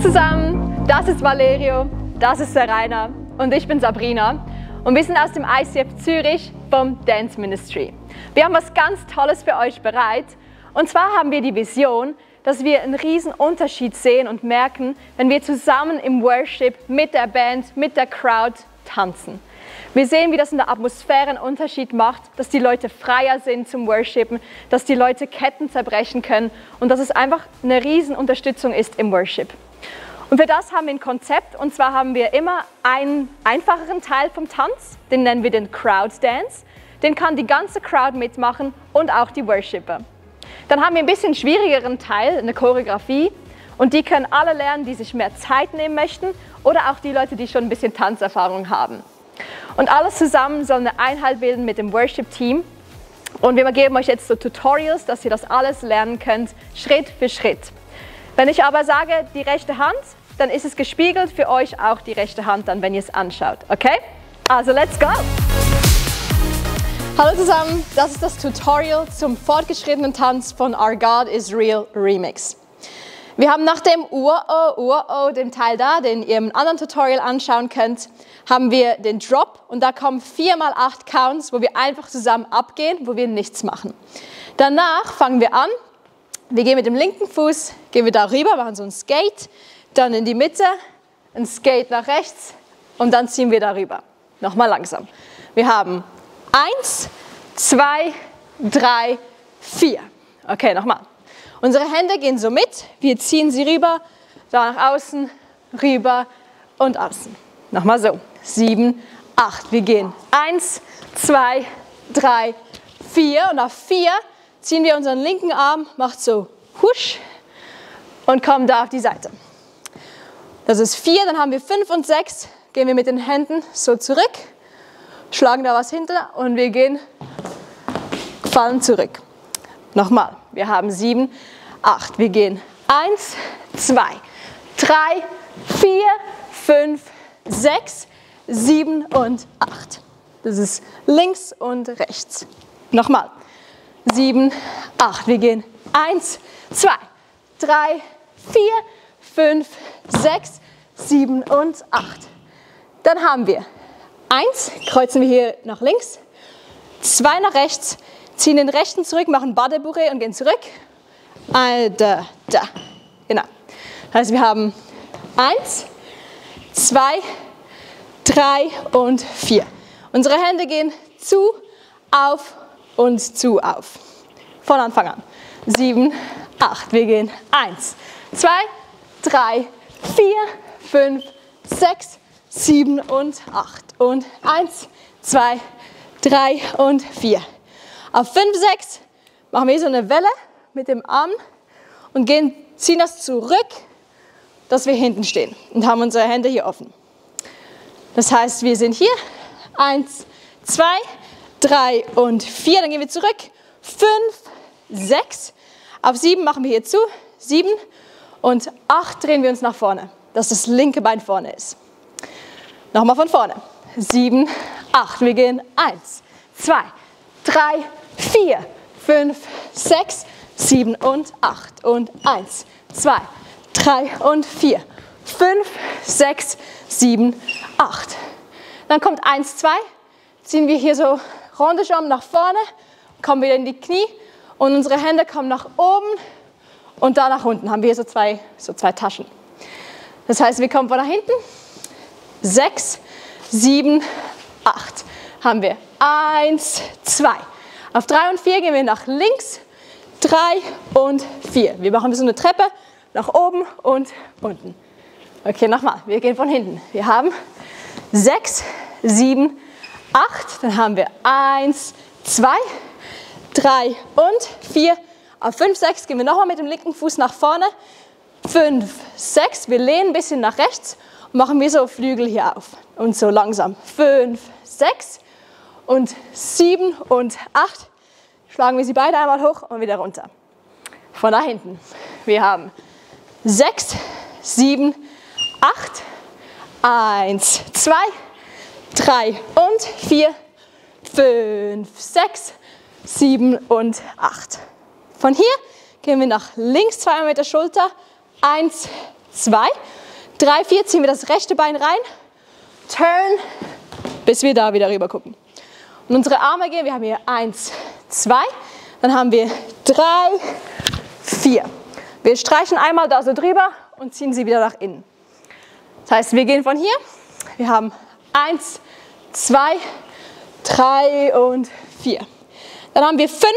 zusammen, das ist Valerio, das ist der Rainer und ich bin Sabrina und wir sind aus dem ICF Zürich vom Dance Ministry. Wir haben was ganz Tolles für euch bereit und zwar haben wir die Vision, dass wir einen riesen Unterschied sehen und merken, wenn wir zusammen im Worship mit der Band, mit der Crowd tanzen. Wir sehen, wie das in der Atmosphäre einen Unterschied macht, dass die Leute freier sind zum Worshipen, dass die Leute Ketten zerbrechen können und dass es einfach eine riesen Unterstützung ist im Worship. Und für das haben wir ein Konzept und zwar haben wir immer einen einfacheren Teil vom Tanz, den nennen wir den Crowd Dance. Den kann die ganze Crowd mitmachen und auch die Worshipper. Dann haben wir ein bisschen schwierigeren Teil, eine Choreografie und die können alle lernen, die sich mehr Zeit nehmen möchten oder auch die Leute, die schon ein bisschen Tanzerfahrung haben. Und alles zusammen soll eine Einheit bilden mit dem Worship-Team. Und wir geben euch jetzt so Tutorials, dass ihr das alles lernen könnt, Schritt für Schritt. Wenn ich aber sage, die rechte Hand, dann ist es gespiegelt für euch auch die rechte Hand, dann, wenn ihr es anschaut. Okay? Also, let's go! Hallo zusammen, das ist das Tutorial zum fortgeschrittenen Tanz von Our God is Real Remix. Wir haben nach dem Uo, dem Teil da, den ihr im anderen Tutorial anschauen könnt, haben wir den Drop und da kommen 4x8 Counts, wo wir einfach zusammen abgehen, wo wir nichts machen. Danach fangen wir an, wir gehen mit dem linken Fuß, gehen wir da rüber, machen so ein Skate, dann in die Mitte, ein Skate nach rechts und dann ziehen wir da rüber. Nochmal langsam. Wir haben 1, 2, 3, 4. Okay, nochmal. Unsere Hände gehen so mit, wir ziehen sie rüber, da nach außen, rüber und außen. Nochmal so. 7, 8. Wir gehen 1, 2, 3, 4 und auf 4 ziehen wir unseren linken Arm, macht so husch und kommen da auf die Seite. Das ist 4, dann haben wir 5 und 6, gehen wir mit den Händen so zurück, schlagen da was hinter und wir gehen, fallen zurück. Nochmal, wir haben 7, 8. Wir gehen 1, 2, 3, 4, 5, 6, 7 und 8. Das ist links und rechts. Nochmal, 7, 8. Wir gehen 1, 2, 3, 4, 5, 6, 7 und 8. Dann haben wir 1, kreuzen wir hier nach links, 2 nach rechts, ziehen den rechten zurück, machen Badebourrée und gehen zurück. Da. Genau. Das heißt, wir haben 1, 2, 3 und 4. Unsere Hände gehen zu, auf und zu, auf. Von Anfang an. 7, 8. Wir gehen 1, 2, 3, 4, 5, 6, 7 und 8. Und 1, 2, 3 und 4. Auf 5, 6 machen wir so eine Welle mit dem Arm und ziehen das zurück, dass wir hinten stehen und haben unsere Hände hier offen. Das heißt, wir sind hier 1, 2, 3 und 4. Dann gehen wir zurück. 5, 6. Auf 7 machen wir hier zu. 7 und 8 drehen wir uns nach vorne, dass das linke Bein vorne ist. Nochmal von vorne. 7, 8. Wir gehen 1, 2, 3, 4, 5, 6, 7 und 8. Und 1, 2, 3 und 4, 5, 6, 7, 8. Dann kommt 1, 2, ziehen wir hier so Ronde nach vorne, kommen wieder in die Knie und unsere Hände kommen nach oben und da nach unten. Haben wir hier so zwei Taschen. Das heißt, wir kommen von nach hinten. 6, 7, 8. Haben wir 1, 2. Auf 3 und 4 gehen wir nach links. 3 und 4. Wir machen so eine Treppe nach oben und unten. Okay, nochmal. Wir gehen von hinten. Wir haben 6, 7, 8. Dann haben wir 1, 2, 3 und 4. Auf 5, 6 gehen wir nochmal mit dem linken Fuß nach vorne. 5, 6. Wir lehnen ein bisschen nach rechts und machen wir so Flügel hier auf. Und so langsam. 5, 6 und 7 und 8. Schlagen wir sie beide einmal hoch und wieder runter. Von da hinten. Wir haben 6, 7, 8. 1, 2, 3 und 4, 5, 6, 7 und 8. Von hier gehen wir nach links zweimal mit der Schulter. 1, 2, 3, 4, ziehen wir das rechte Bein rein, turn, bis wir da wieder rüber gucken. Und unsere Arme gehen, wir haben hier 1, 2, dann haben wir 3, 4. Wir streichen einmal da so drüber und ziehen sie wieder nach innen. Das heißt, wir gehen von hier, wir haben 1, 2, 3 und 4. Dann haben wir 5,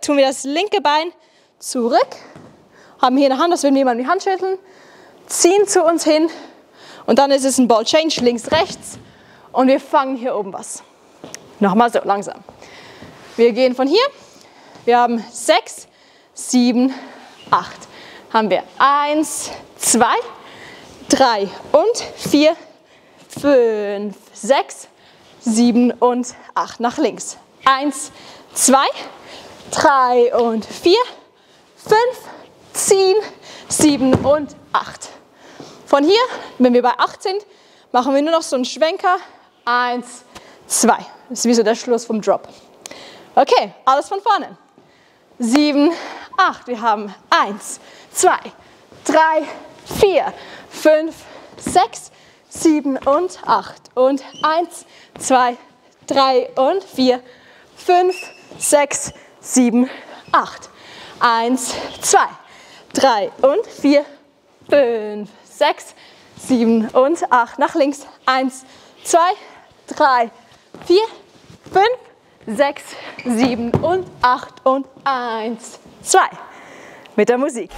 tun wir das linke Bein zurück, haben hier eine Hand, das würden wir mal in die Hand schütteln, ziehen zu uns hin und dann ist es ein Ball Change, links, rechts und wir fangen hier oben was. Nochmal so, langsam. Wir gehen von hier, wir haben 6, 7, 8. Haben wir 1, 2, 3 und 4, 5, 6, 7 und 8. Nach links. 1, 2, 3 und 4, 5, 10, 7 und 8. Von hier, wenn wir bei 8 sind, machen wir nur noch so einen Schwenker. 1, 2. Das ist wie so der Schluss vom Drop. Okay, alles von vorne. 7, 8. Wir haben 1, 2, 3, 4, 5, 6, 7 und 8. Und 1, 2, 3 und 4, 5, 6, 7, 8. 1, 2, 3 und 4, 5, 6, 7 und 8. Nach links. 1, 2, 3, 4, 5, 6, 7 und 8 und 1, 2. Mit der Musik.